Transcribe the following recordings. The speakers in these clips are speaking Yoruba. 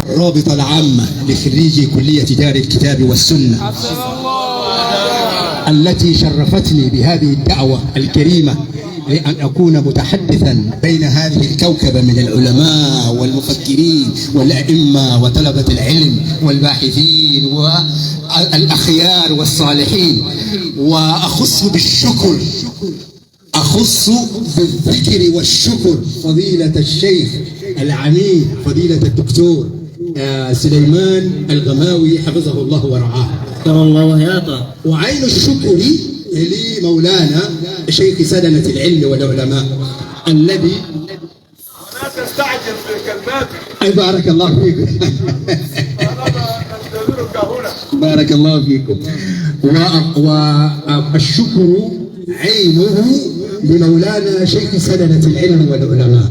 الرابطة العامة لخريجي كلية دار الكتاب والسنة التي شرفتني بهذه الدعوة الكريمة لأن أكون متحدثا بين هذه الكوكبة من العلماء والمفكرين والأئمة وطلبة العلم والباحثين والأخيار والصالحين. وأخص بالشكر، أخص بالذكر والشكر فضيلة الشيخ العميد فضيلة الدكتور سليمان الغماوي، حفظه الله ورعاه. كرم الله وحياته. وعين الشكر لمولانا شيخ سدنة العلم والعلماء الذي لا تستعجل في كلماتك. أي بارك الله فيكم. طالما ننتظرك هنا. بارك الله فيكم. والشكر عينه لمولانا شيخ سدنة العلم والعلماء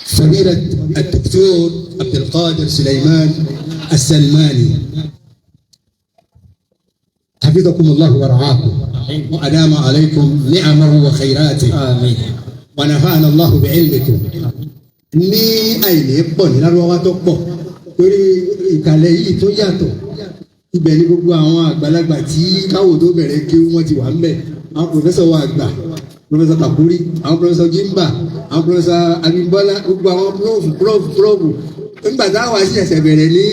فضيلة الدكتور عبد القادر سليمان السلماني، حفظكم الله ورعاكم وأدام عليكم نعمه وخيراته. آمين. ونفعنا الله بعلمكم. Ní àìní pọ̀ ní lárúbáwá tó pọ̀ torí ìkàlẹ̀ yìí tó yàtọ̀, ibẹ̀ ni gbogbo àwọn àgbàlagbà tí káwò tó bẹ̀rẹ̀ kí wọ́n ti wà ń bẹ̀, àwọn professor wa àgbà, Professor Kakuri, àwọn Professor Jimba, àwọn Professor Abimbola, gbogbo àwọn prof, prof, prof. Nígbà táwa sì ẹsẹ̀ bẹ̀rẹ̀ ní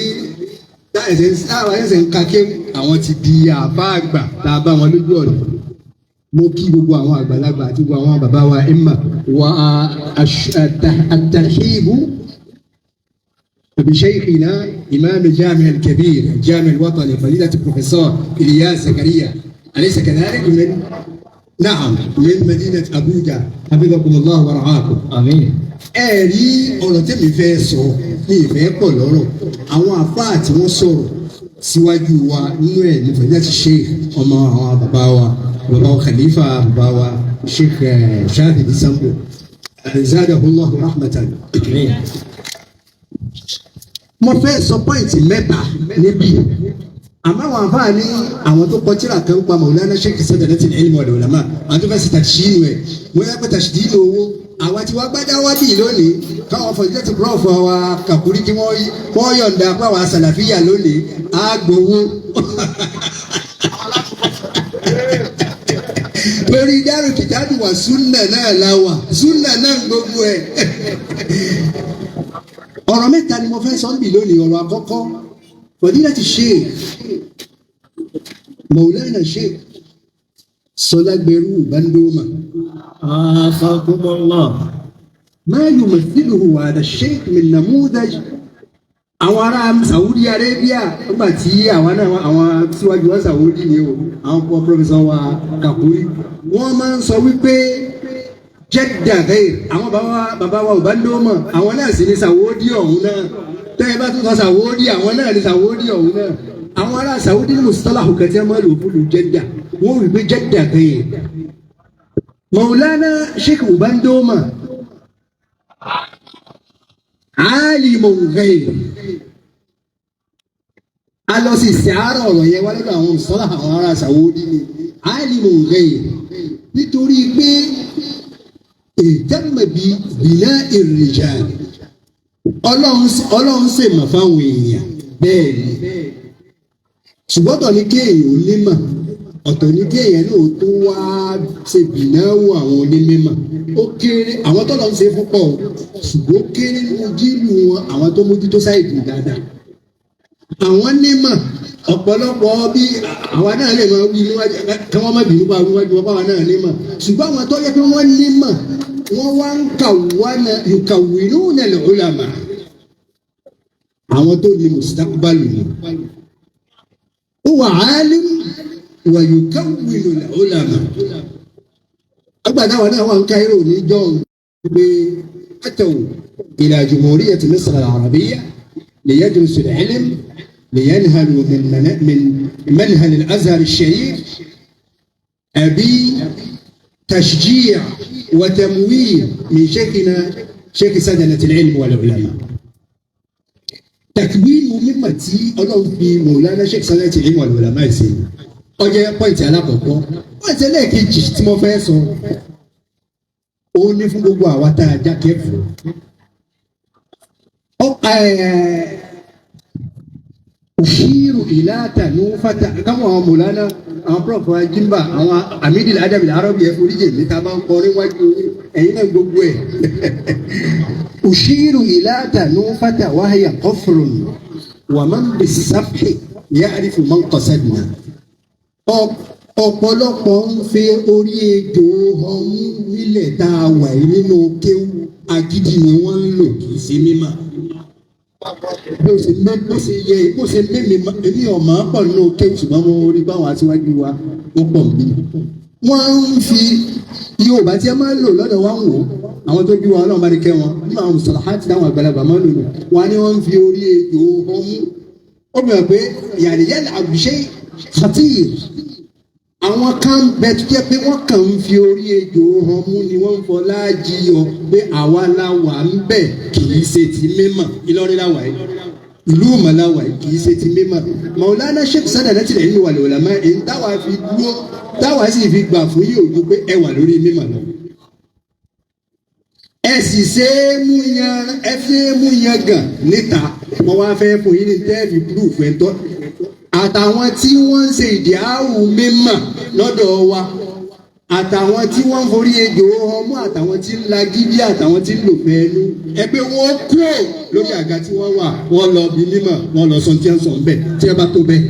táwa ẹsẹ̀ ń ka kéwù, àwọn ti di àbá àgbà tá a bá wọn lójú ọ̀nà. Mo kí gbogbo àwọn àgbàlagbà àti gbogbo àwọn bàbá wa emma wa الترحيب بشيخنا إمام الجامع الكبير، الجامع الوطني، فضيلة البروفيسور إلياس زكريا، أليس كذلك؟ من نعم، من مدينة أبوجا، حفظكم الله ورعاكم. آمين. Ẹ rí ọ̀rọ̀ tẹ́mi fẹ́ sọ ní ìfẹ́ pọ̀ lọ́rọ̀. Àwọn àfáà tí wọ́n sọ̀rọ̀ síwájú wa nínú ẹ̀ ní fẹ̀yẹ́ ti sheikh ọmọ àwọn bàbá wa, bàbá wa khalifa, bàbá wa Sheikh Shadili Sambo، زاده الله رحمة. آمين. Mo fẹ́ sọ point mẹ́ta níbí, àmọ́ àwọn àfáà ní àwọn tó kọ tírà kan pa Maulana Sheikh Sadadatul Ilmi wal Ulama, àwọn tó fẹ́ ṣe tàṣínú ẹ̀, wọ́n yẹ pé tàṣínú owó àwa tí wọ́n gbádá wá bì lónìí, káwọn fọ̀jẹ́ ti prof wa Kàkúrí kí wọ́n yọ̀ǹda pé àwọn sàlàfíà lónìí á gbowó lórí dárò kìtàdù wà súnà náà la wà súnà náà gbogbo ẹ̀. Ọ̀rọ̀ mẹ́ta ni mo fẹ́ sọ níbí lónìí. Ọ̀rọ̀ àkọ́kọ́, Fadilati Sheikh Maulana Sheikh Sọlágbẹrú Bandoma. عافاكم الله. ما يمثله هذا الشيخ من نموذج. Àwọn ará Saudi Arabia, nígbà tí àwọn náà, àwọn síwájú wa Saudi ni o, àwọn professor wa Kakuri, wọ́n máa ń sọ wípé Jeddah غير. Àwọn bàbá wa ò bá lómọ, àwọn náà sì ní Saudi ọ̀hún náà. Tẹ́ ẹ bá tún sọ Saudi, àwọn náà ní Saudi ọ̀hún náà. Àwọn ará Saudi ní mustalahu kẹtí ẹ máa lò fún lu Jeddah, wọ́n wí pé Jeddah غير. Maulana Sheikh Ubandoma عالم غير. A lọ sí ìsìárọ̀ ọ̀rọ̀ yẹn wá lọ́dọ̀ àwọn sọ́lá àwọn ará Saudi ni عالم غير, nítorí pé اهتم ببناء الرجال. Ọlọ́run ṣe mọ̀ fáwọn èèyàn bẹ́ẹ̀ ni, ṣùgbọ́n ọ̀tọ̀ ní kéèyàn ó nímọ̀, ọ̀tọ̀ ní kéèyàn náà tó wá ṣe bìnáwó àwọn onímọ̀. Ó kéré àwọn tó lọ ń ṣe fún pọ̀ o, ṣùgbọ́n ó kéré nínú jíìlù wọn àwọn tó mójútó side dáadáa. Àwọn nímọ̀ ọ̀pọ̀lọpọ̀ bí àwa náà lè máa wí níwájú kí wọ́n má bínú pa níwájú wọn báwa náà nímọ̀, ṣùgbọ́n àwọn tó yẹ pé wọ́n nímọ̀, wọ́n wá ń kàwánà يكونون العلماء, àwọn tó ní مستقبل ni. هو عالم ويكون العلماء. Agbada àwọn náà wà ń Cairo ní john pé أتوا إلى جمهورية مصر العربية ليدرسوا العلم، لينهلوا من منهل الأزهر الشريف بتشجيع وتمويل من شيخنا شيخ سدنة العلم والعلماء. تكوين mímọ̀ tí Ọlọ́run fi Mọ̀lánà Sheikh Sadanatil Ilmi wal Ulama ṣe, ó jẹ́ point alákọ̀ọ́kọ́. Point ẹlẹ́ẹ̀kejì tí mo fẹ́ sọ, ó ní fún gbogbo àwa tá a já kẹ́fù. Òṣìrò ìlàtà ní fata káwọn àwọn mọ̀lánà àwọn prof Jimba àwọn amídìí adabi arọ́bì ẹ̀fọ́ oríjì mi ta máa ń kọrin wájú ẹ̀yin náà gbogbo ẹ̀. Òṣìrò ìlàtà ní fata wáyà kọfùrùn wà máa ń bẹ sáfì ya'rifu man qasadna. Ọ̀pọ̀lọpọ̀ ń fi orí ejò ọmú nílẹ̀ tá a wà yìí nínú kéwú, agídí ni wọ́n ń lò, kì í ṣe mímọ́. Bó ṣe mé, bó ṣe yẹ, bó ṣe mímí, èmi ọ̀mọ́ pọ̀ nínú kéwú, ṣùgbọ́n mo rí báwọn aṣíwájú wa ó pọ̀ mí. Wọ́n ń fi Yorùbá tí a máa ń lò lọ́dọ̀ wa ń wò ó, àwọn tó bí wa, Ọlọ́run bá ní kẹ́ wọn nínú àwọn mùsùlùmí táwọn àgbàlagbà máa ń lò lò wọn ni wọ́n ń fi orí ejò ọmú. Ó bẹ̀rẹ̀ pé yàrá àbùṣe khatir, àwọn kan bẹ tó jẹ́ pé wọ́n kàn ń fi orí ejò ọmú ni wọ́n ń fọlá jiyọ pé àwa la wà ń bẹ̀, kì í ṣe ti mímọ̀. Ìlọrin la wà yìí, ìlú ìmọ̀lá wà yìí, kì í ṣe ti mímọ̀. Maulana Sheikh Sadadatil Ilmi wal Ulama, èyí táwa fi dúró, táwa sì fi gbà fún yìí ojú pé ẹ wà lórí mímọ̀ lọ. Ẹ sì ṣe é mú yan, ẹ fi é mú yan gàn níta. Wọ́n wá fẹ́ fún yín ní tẹ́ẹ̀fì proof ẹ̀ tọ́ àtàwọn tí wọ́n ń ṣe ìdíhàwù mímọ̀ lọ́dọ̀ wa, àtàwọn tí wọ́n ń forí ejò ọmú, àtàwọn tí ń lagídí, àtàwọn tí ń lò fẹ́ẹ́nu ẹgbẹ́ wọn kúrò lórí àga tí wọ́n wà, wọ́n lọ bí mímọ̀, wọ́n lọ sọ tí wọ́n sọ ńbẹ̀ tí wọ́n bá tó bẹ́ẹ̀.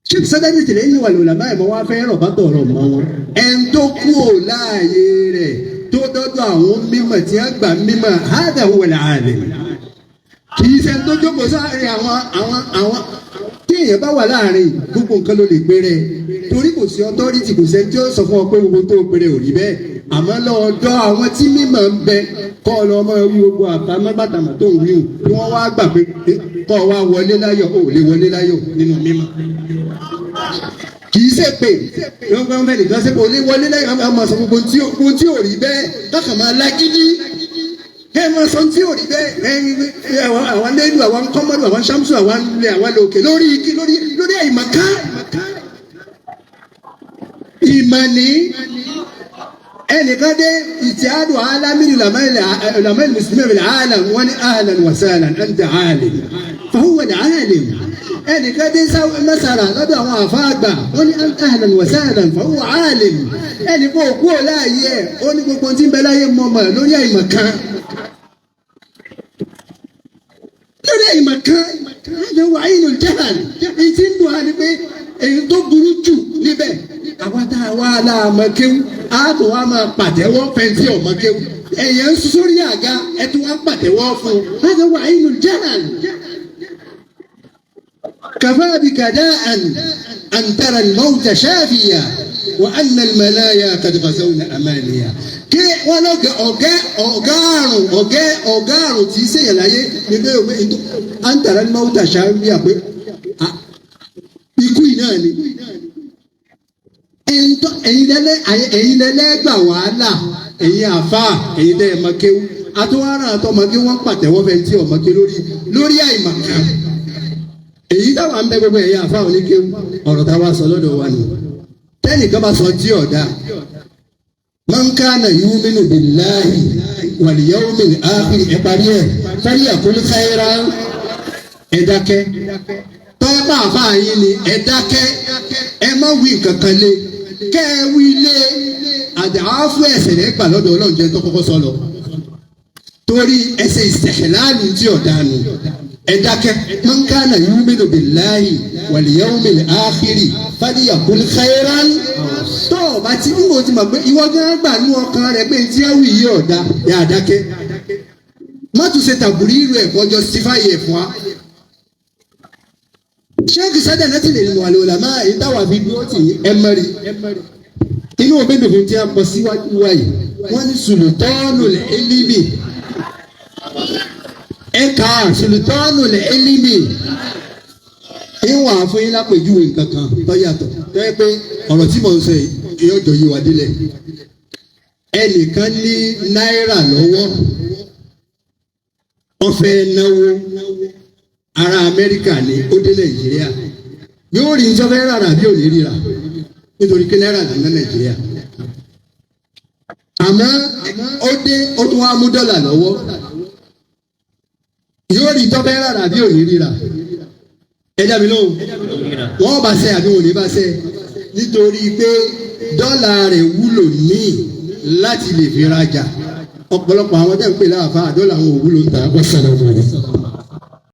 Sheikh Sadadatil Ilmi wal Ulama ẹ̀mọ́ wá fẹ́ rọ̀ bá tọ̀rọ̀ mọ́ wọn. Ẹn tó kú ò láàyè rẹ̀ tó dọ́dọ̀ àwọn mímọ̀ tí wọ́n gbà mímọ̀, hādhā huwa al-ālim, kì í ṣe tó jókòó sáàrin àwọn tí èèyàn bá wà láàrin gbogbo nǹkan ló lè péré, torí kò sí authority, kò sẹ́ni tí ó sọ fún ọ pé gbogbo tó péré ò rí bẹ́ẹ̀. Àmọ́ lọ́dọ̀ àwọn tí mímọ̀ ń bẹ, kọ́ ọ lọ ọmọ wí gbogbo àtàmọ́bàtàmọ́ tó ń wíwù kí wọ́n wá gbà pé kọ́ ọ wá wọlé láyọ̀, ó lè wọlé láyọ̀ nínú mímọ̀. Kì í ṣe pé wọ́n fẹ́ fẹ́ nìkan ṣe kò lè wọlé láyọ̀, àwọn máa sọ gbogbo tí ò rí bẹ́ẹ̀, kákan máa lágídí, ẹ máa sọ tí ò rí bẹ́ẹ̀. Àwọn lẹ́nu, àwọn kọ́mọ́dù, àwọn ṣámsù, àwọn ilẹ̀, àwọn lòkè lórí igi, lórí àìmọ̀ká ìmọ̀ní. Ẹnìkan dé ìtìádùn alámìrì lamẹ́lì mùsùlùmí rẹ̀ alam, wọn ní ahlan wa sahlan, anta alim, fahuwa alim. Ẹnìkan dé masara lọ́dọ̀ àwọn àfáàgbà, wọn ní ahlan wa sahlan, fahuwa alim. Ẹnìkan òkú ò láàyè ẹ̀, ó ní gbogbo tí ń bẹ láyé mọ́mọ́ lórí àìmọ̀kan, lórí àìmọ̀kan ẹ̀jẹ̀ wà áyínú jẹ́hàn. Èyí tí ń dùn á ni pé èyí tó burú jù níbẹ̀, àwa tá a wá láàmọ́ kéwú, á tó wá máa pàtẹ́wọ́ fẹ́ntì ọ̀mọ́ kéwú. Ẹ̀yẹ ń sórí àga, ẹ̀ tó wá pàtẹ́wọ́ fún un. Ẹ̀jẹ̀ wà áyínú jẹ́hàn. كفى بك داء أن ترى الموت شافيا وأن المنايا قد غزون أمانيا. Kí wọ́n lọ́gẹ̀ ọ̀gẹ́ ọ̀gárùn ọ̀gẹ́ ọ̀gárùn tí í ṣèyàn láyé nígbà yóò pé أن ترى الموت شافيا, pé ikú yìí náà ni ẹ̀yin lẹ́lẹ́gbà wàhálà, ẹ̀yin àfa, ẹ̀yin tẹ́ ẹ̀ mọ kéwú, àtúwárà àtọmọdé wọn pàtẹ́wọ́ fẹ́ tí ọmọdé lórí àìmọ̀kan èyí táwa ń bẹ gbogbo ẹ̀yin àfa oníkéwú. Ọ̀rọ̀ táwa sọ lọ́dọ̀ wa nù, tẹ́nìkan bá sọ tí ọ̀dà, man kana yu'minu billahi wal yawmil akhir, ẹ̀ parí ẹ̀, falyaqul khairan, ẹ̀ dákẹ́. Tọ́pọ̀ àfa yín ni, ẹ̀ dákẹ́, ẹ má wí kankan lé kẹ́ ẹ wí lé àdàáfù ẹ̀sẹ̀ rẹ̀ gbà lọ́dọ̀ Ọlọ́run jẹ́ tó kọ́kọ́ sọ lọ, torí ẹsẹ̀ ìsẹ̀láàlù tí ọ̀dà nù. Ẹ dákẹ́. Man kana yu'minu billahi wal yawmil akhiri falyaqul khairan. Tó o bá ti ń wò, ti mọ̀ pé ìwọ gán gbà nú ọkàn rẹ pé tí ẹ wì yí ọ̀dà, yà á dákẹ́. Má tún ṣe tàbùrí irú ẹ̀kọ́ justify ẹ̀ fún wa. Sheikh Sadadatil Ilmi wal Ulama, èyí táwa fi dúró tì í, ẹ mẹ́rin inú òbí dùn tí a kọ síwájú wáyé, wọ́n ní sultanul ilmi, ẹ̀ka sultanul ilmi. Ìwọ̀n àfún yín lápèjúwe nǹkan kan tó yàtọ̀, tó yẹ pé ọ̀rọ̀ tí mò ń sọ yìí yóò jọ yí wa délẹ̀. Ẹnìkan ní náírà lọ́wọ́, ó fẹ́ náwó. Ará Amẹ́ríkà ní, ó dé Nàìjíríà, yóò rí ní sọfẹ́ rárá bí ò ní ríra, nítorí pé náírà ní Nàìjíríà. Àmọ́ ó dé, ó tún wá mú dọ́là lọ́wọ́. Yóò rí tọ́fẹ́ rà àbí ò ní ríra? Ẹ dá mi lóhùn. Wọ́n bá ṣe àbí wọn ò ní bá ṣe? Nítorí pé dọ́là rẹ̀ wúlò míì láti lè fi rajà. Ọ̀pọ̀lọpọ̀ àwọn tẹ́ ń pè láàfáà, dọ́là àwọn ò wúlò ń ta. Wassalamu alaikum.